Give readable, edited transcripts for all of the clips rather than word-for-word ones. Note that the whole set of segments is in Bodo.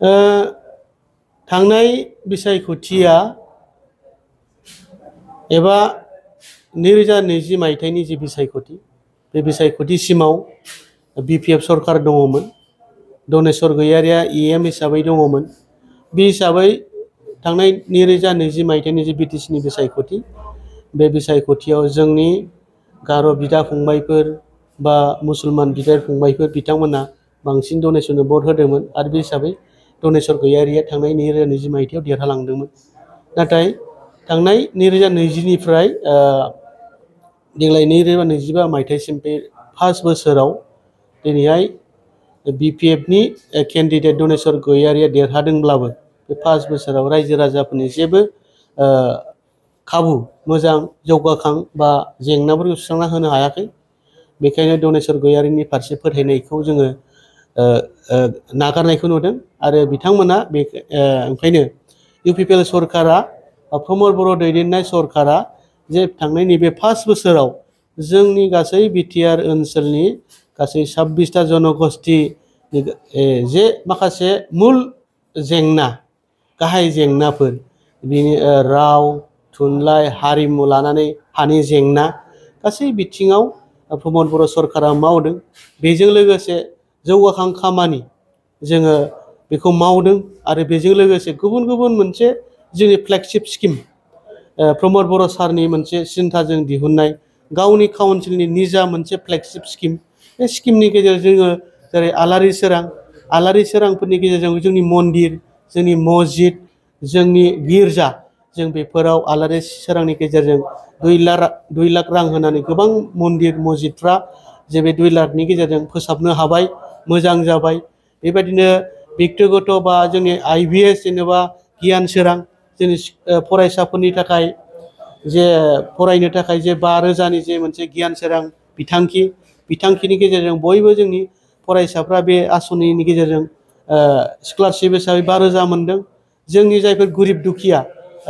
थांनाय बिसायख'थिया एबा 2020 मायथाइनि जि बिसायख'थि बे बिसायख'थिसिमाव बिपिएफ सरकार दङमोन। दनेश्वर गयारिया EM हिसाबै दङमोन। बे हिसाबै थांनाय 2020 मायथाइनि जि बिटिसिनि बिसायख'थि बे बिसायख'थियाव जोंनि गार' बिदा फंबायफोर बा मुसलमान बिदा फंबायफोर बिथांमोना बांसिन डनेशननो भट होदोंमोन आरो बे हिसाबै दनेश्वर गयारिया थांनाय 2020 मायथाइयाव देरहालांदोंमोन। नाथाय थांनाय 2020 निफ्राय देग्लाय 2025 मायथाइसिम बे 5 बोसोराव दिनैहाय बिपिएफनि केन्डिडेट दनेश्वर गयारिया देरहादोंब्लाबो बे 5 बोसोराव रायजो राजाफोरनि जेबो खाबु मोजां जौगाखां बा जेंनाफोरखौ सुस्रांना होनो हायाखै। बेखायनो दनेश्वर गयारिनि फारसे फोथायनायखौ जोङो नागारनायखौ नुदों आरो बिथांमोना बे ओंखायनो इउपिपिएल सरकारा प्रमद बर' दैदेननाय सरकारा जे थांनाय नैबे 5 बोसोराव जोंनि गासै बिटिआर ओनसोलनि गासै 26टा जनगोष्ठी जे माखासे मुल जेंना गाहाय जेंनाफोर बिनि राव थुनलाइ हारिमु लानानै हानि जेंना गासै बिथिङाव प्रमद बर' सरकारा मावदों। बेजों लोगोसे जौगाखां खामानि जोङो बेखौ मावदों आरो बेजों लोगोसे गुबुन गुबुन मोनसे जोंनि फ्लेगशिप स्किम प्रमद बर' सारनि मोनसे सिन्थाजों दिहुननाय गावनि काउन्सिलनि निजा मोनसे फ्लेगशिप स्किम बे स्किमनि गेजेरजों जोङो जेरै आलारि सोरांफोरनि गेजेरजों जोंनि मन्दिर जोंनि मस्जिद जोंनि गिर्जा जों बेफोराव आलारि सोरांनि गेजेरजों 2 लाख रां होनानै गोबां मन्दिर मस्जिदफ्रा जे बे 2 लाखनि गेजेरजों फोसाबनो हाबाय मोजां जाबाय। बेबायदिनो व्यक्तिगत बा जोंनि IVS जेनेबा गियान सोरां जोंनि फरायसाफोरनि थाखाय जे फरायनो थाखाय जे 5,000नि जे मोनसे गियान सोरां बिथांखिनि गेजेरजों बयबो जोंनि फरायसाफ्रा बे आसनिनि गेजेरजों स्कलारशिप हिसाबै 5,000 मोनदों। जोंनि जायफोर गरिब दुखिया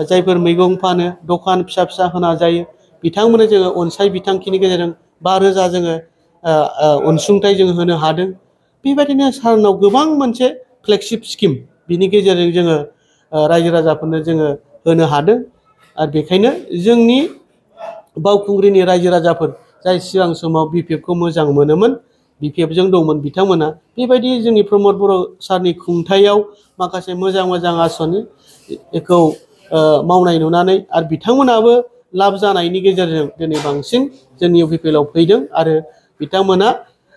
जायफोर मैगं फानो दखान फिसा फिसा होना जायो बिथांमोननो जोङो अनसाय बिथांखिनि गेजेरजों 5,000 जोङो अनसुंथाइ जों होनो हादों। बेबायदिनो सारनाव गोबां मोनसे फ्लेगशिप स्किम बिनि गेजेरजों जोङो रायजो राजाफोरनो जोङो होनो हादों। आरो बेखायनो जोंनि बावखुंग्रिनि रायजो राजाफोर जाय सिगां समाव बिपिएफखौ मोजां मोनोमोन बिपिएफजों दंमोन बिथांमोना बेबायदि जोंनि प्रमद बर' सारनि खुंथायाव माखासे मोजां मोजां आसनिखौ मावनाय नुनानै आरो बिथांमोनाबो लाब जानायनि गेजेरजों दिनै बांसिन जोंनि इउपिपिएलआव फैदों आरो बिथांमोना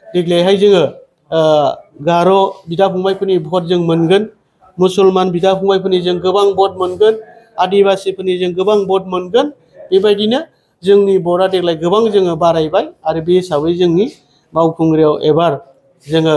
देग्लायहाय जोङो गार' बिदा फंबायफोरनि भट जों मोनगोन मुसलमान बिदा फंबायफोरनि जों गोबां भट मोनगोन आदिबासिफोरनि जों गोबां भट मोनगोन। बेबायदिनो जोंनि भटआ देग्लाय गोबां जोङो बारायबाय आरो बे हिसाबै जोंनि बावखुंग्रियाव एबार जोङो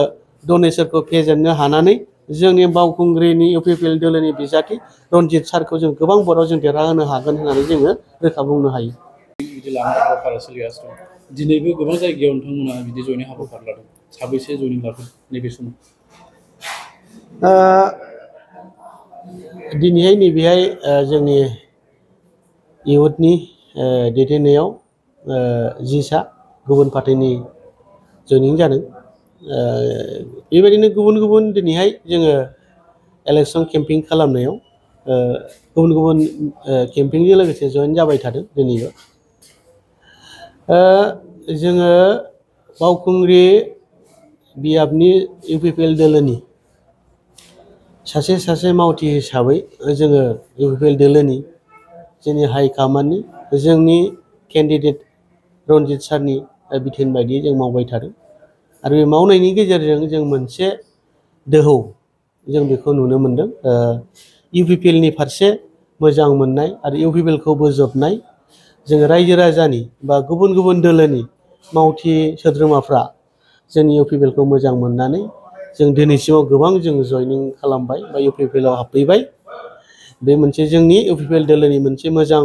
दनेश्वरखौ फेजेननो हानानै जोंनि बावखुंग्रिनि इउपिपिएल दोलोनि बिजाथि रनजित सारखौ जों गोबां भटआव जों देरहाहोनो हागोन होननानै जोङो रोखा बुंनो हायो। बिदि लानाय हाबाफारिया सोलिगासिनो दं। दिनैबो गोबां जायगायाव नोंथांमोना बिदि जयनिं हाबाफारि लादों। साबैसे जयनिं लादों नैबे समाव? दिनैहाय नैबेहाय जोंनि इउथनि दैदेननायाव 10सा गुबुन पार्टिनि जयनिं जादों। बेबायदिनो गुबुन गुबुन दिनैहाय जोङो इलेक्सन केम्पिं खालामनायाव गुबुन गुबुन केम्पिंजों लोगोसे जयेन जाबाय थादों दिनैबो। जोङो बावखुंग्रि बियाबनि इउपिपिएल दोलोनि सासे मावथि हिसाबै जोङो इउपिपिएल दोलोनि जोंनि हाइकामान्डनि जोंनि केन्डिडेट रनजित सारनि बिथोन बायदियै जों मावबाय थादों आरो बे मावनायनि गेजेरजों जों मोनसे दोहौ जों बेखौ नुनो मोनदों। इउपिपिएलनि फारसे मोजां मोननाय आरो इउपिपिएलखौ बोजबनाय जों रायजो राजानि बा गुबुन गुबुन दोलोनि मावथि सोद्रोमाफ्रा जोंनि इउपिपिएलखौ मोजां मोननानै जों दिनैसिमाव गोबां जों जयनिं खालामबाय बा इउपिपिएलआव हाबफैबाय। बे मोनसे जोंनि इउपिपिएल दोलोनि मोनसे मोजां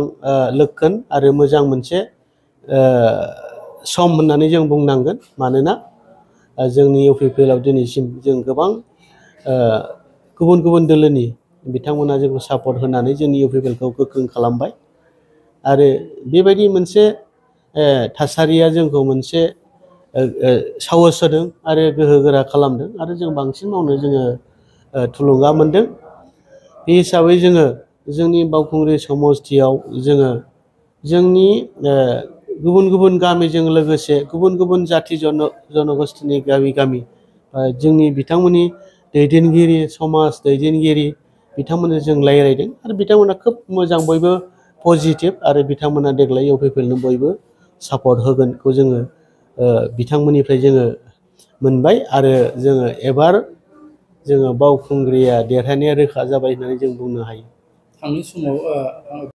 लक्षण आरो मोजां मोनसे सम होननानै जों बुंनांगोन। मानोना जोंनि इउपिपिएलआव दिनैसिम जों गोबां गुबुन गुबुन दोलोनि बिथांमोना जोंखौ सापर्ट होनानै जोंनि इउपिपिएलखौ गोख्रों खालामबाय आरो बेबायदि मोनसे थासारिया जोंखौ मोनसे साहस होदों आरो गोहो गोरा खालामदों आरो जों बांसिन मावनो जोङो थुलुंगा मोनदों। बे हिसाबै जोङो जोंनि बावखुंग्रि समस्थियाव जोङो जोंनि गुबुन गुबुन गामिजों लोगोसे गुबुन गुबुन जाथि जनगोष्ठीनि गामि जोंनि बिथांमोननि दैदेनगिरि समाज दैदेनगिरि बिथांमोनजों जों रायज्लायदों आरो बिथांमोना खोब मोजां बयबो पजिटिभ आरो बिथांमोना देग्लाय इउपिपिएलनो बयबो सापर्ट होगोनखौ जोङो बिथांमोननिफ्राय जोङो मोनबाय आरो जोङो एबार जोङो बावखुंग्रिया देरहानाया रोखा जाबाय होननानै जों बुंनो हायो। थांनाय समाव